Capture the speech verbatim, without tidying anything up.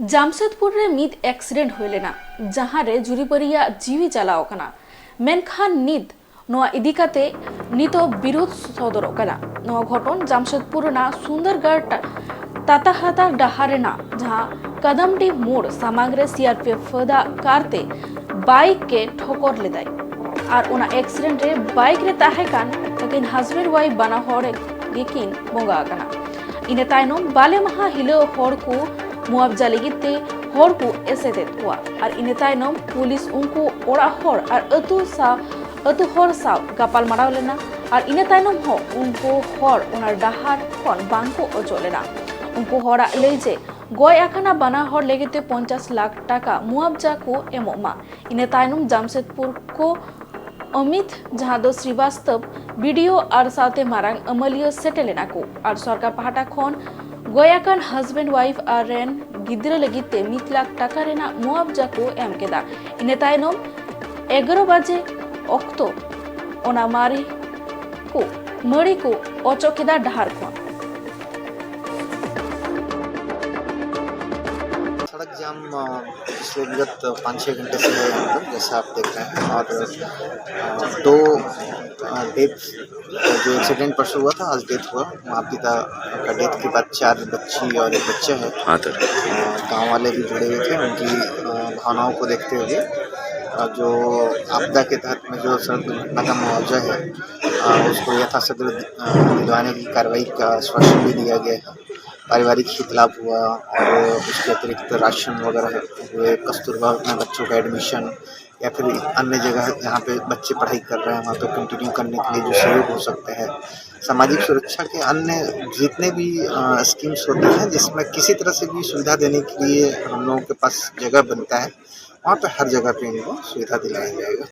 ᱡᱟᱢᱥᱮᱫᱽᱯᱩᱨ ᱨᱮ ᱢᱤᱫ ᱮᱠᱥᱤᱰᱮᱱᱴ ᱦᱩᱭ ᱞᱮᱱᱟ, ᱡᱟᱦᱟᱸ ᱨᱮ ᱡᱩᱨᱤᱯᱟᱹᱨᱤᱭᱟᱜ ᱡᱤᱣᱤ ᱪᱟᱞᱟᱣ ᱟᱠᱟᱱᱟ᱾ ᱢᱮᱱᱠᱷᱟᱱ ᱱᱤᱛ ᱱᱚᱣᱟ ᱤᱫᱤ ᱠᱟᱛᱮ ᱱᱤᱛᱚᱜ ᱵᱤᱨᱳᱫᱷ ᱥᱚᱫᱚᱨᱚᱜ ᱠᱟᱱᱟ᱾ ᱱᱚᱣᱟ ᱜᱷᱚᱴᱚᱱ ᱡᱟᱢᱥᱮᱫᱽᱯᱩᱨ ᱨᱮᱱᱟᱜ ᱥᱩᱱᱫᱚᱨᱜᱚᱲ ᱴᱟ-, ᱛᱟᱛᱟᱦᱟᱛᱟ ᱰᱟᱦᱟᱨ ᱨᱮᱱᱟᱜ ᱡᱟᱦᱟᱸ ᱠᱟᱫᱟᱢᱰᱤ ᱢᱳᱲ ᱥᱟᱢᱟᱝ ᱨᱮ ᱥᱤ ᱟᱨ ᱯᱤ ᱮᱯᱷ ᱯᱷᱟᱹᱫᱟᱜ ᱠᱟᱨᱛᱮ ᱵᱟᱭᱤᱠ ᱮ ᱴᱷᱚᱠᱚᱨ ᱞᱮᱫᱟᱭ᱾ ᱟᱨ ᱚᱱᱟ ᱮᱠᱥᱤᱰᱮᱱᱴ ᱨᱮ ᱵᱟᱭᱤᱠ ᱨᱮ ᱛᱟᱦᱮᱸ ᱠᱟᱱ ᱛᱟᱹᱠᱤᱱ ᱦᱟᱡᱵᱮᱱᱰ ᱣᱟᱭᱤᱯ ᱵᱟᱱᱟ ᱦᱚᱲ ᱜᱮᱠᱤᱱ ᱵᱚᱸᱜᱟ ᱟᱠᱟᱱᱟ᱾ ᱤᱱᱟᱹ ᱛᱟᱭᱱᱚᱢ ᱵᱟᱞᱮ ᱢᱟᱦᱟ ᱦᱤᱞᱳᱜ ᱦᱚᱲ ᱠᱚ ᱢᱩᱟᱵᱡᱟ ᱞᱟᱹᱜᱤᱫ ᱛᱮ ᱦᱚᱲ ᱠᱚ ᱮᱥᱮᱫᱮᱫ ᱠᱚᱣᱟ᱾ ᱟᱨ ᱤᱱᱟᱹ ᱛᱟᱭᱱᱚᱢ ᱯᱩᱞᱤᱥ ᱩᱱᱠᱩ ᱚᱲᱟᱜ ᱦᱚᱲ ᱟᱨ ᱟᱹᱛᱩ ᱥᱟᱶ, ᱟᱹᱛᱩ ᱦᱚᱲ ᱥᱟᱶ ᱜᱟᱯᱟᱞ ᱢᱟᱨᱟᱣ ᱞᱮᱱᱟ᱾ ᱟᱨ ᱤᱱᱟᱹ ᱛᱟᱭᱱᱚᱢ ᱦᱚᱸ ᱩᱱᱠᱩ ᱦᱚᱲ ᱚᱱᱟ ᱰᱟᱦᱟᱨ ᱠᱷᱚᱱ ᱵᱟᱝ ᱠᱚ ᱚᱪᱚᱜ ᱞᱮᱱᱟ᱾ ᱩᱱᱠᱩ ᱦᱚᱲᱟᱜ ᱞᱟᱹᱭ ᱡᱮ ᱜᱚᱡ ᱟᱠᱟᱱᱟ ᱵᱟᱱᱟ ᱦᱚᱲ ᱞᱟᱹᱜᱤᱫ ᱛᱮ ᱯᱚᱧᱪᱟᱥ ᱞᱟᱠᱷ ᱴᱟᱠᱟ ᱢᱩᱟᱵᱡᱟ ᱠᱚ ᱮᱢᱚᱜ ᱢᱟ᱾ ᱤᱱᱟᱹ ᱛᱟᱭᱱᱚᱢ ᱡᱟᱢᱥᱮᱫᱽᱯᱩᱨ ᱠᱚ ᱚᱢᱤᱛ, ᱡᱟᱦᱟᱸ ᱫᱚ ᱥᱨᱤᱵᱟᱥᱛᱚᱵ, ᱵᱤ ᱰᱤ ᱳ ᱟᱨ ᱥᱟᱶᱛᱮ ᱢᱟᱨᱟᱝ ᱟᱹᱢᱟᱹᱞᱤᱭᱟᱹ ᱥᱮᱴᱮᱨ ᱞᱮᱱᱟ ᱠᱚ᱾ ᱟᱨ ᱥᱚᱨᱠᱟᱨ ᱯᱟᱦᱴᱟ ᱠᱷᱚᱱ ᱜᱚᱡ ᱟᱠᱟᱱ ᱦᱟᱡᱵᱮᱱᱰ ᱣᱟᱭᱤᱯ ᱟᱨ ᱨᱮᱱ ᱜᱤᱫᱽᱨᱟᱹ ᱞᱟᱹᱜᱤᱫ ᱛᱮ ᱢᱤᱫ ᱞᱟᱠᱷ ᱴᱟᱠᱟ ᱨᱮᱱᱟᱜ ᱢᱩᱟᱵᱡᱟ ᱠᱚ ᱮᱢ ᱠᱮᱫᱟ᱾ ᱤᱱᱟᱹ ᱛᱟᱭᱱᱚᱢ ᱮᱜᱟᱨᱚ ᱵᱟᱡᱮ ᱚᱠᱛᱚ ᱚᱱᱟ ᱢᱟᱨᱮ ᱠᱚ, ᱢᱟᱹᱲᱤ ᱠᱚ ᱚᱪᱚᱜ ᱠᱮᱫᱟ ᱰᱟᱦᱟᱨ ᱠᱷᱚᱱ᱾ सड़क जाम, अ, पिछले विगत पाँच छः घंटे से है यहाँ पर, जैसा आप देख रहे हैं। और, अ, दो, अ, डेथ, जो एक्सीडेंट परसों हुआ था, आज डेथ हुआ। माँ पिता का डेथ के बाद चार बच्ची और एक बच्चा है। हाँ सर। अ, गाँव वाले भी जुड़े हुए थे, उनकी, अ, भावनाओं को देखते हुए, अ, जो आपदा के तहत में जो सड़क दुर्घटना का मुआवजा है, अ, उसको यथाशीघ्र, अ, दिलवाने की कार्रवाई का आश्वासन भी दिया गया है। पारिवारिक हित लाभ हुआ और उसके अतिरिक्त राशन वगैरह हुए, कस्तूरबा में बच्चों का एडमिशन या फिर अन्य जगह जहाँ पे बच्चे पढ़ाई कर रहे हैं, वहाँ पे कंटिन्यू करने के लिए जो सहयोग हो सकते हैं, सामाजिक सुरक्षा के अन्य जितने भी, अ, स्कीम्स होते हैं, जिसमें किसी तरह से भी सुविधा देने के लिए हम लोगों के पास जगह बनता है, वहाँ पे हर जगह पे इनको सुविधा दिलाया जाएगा।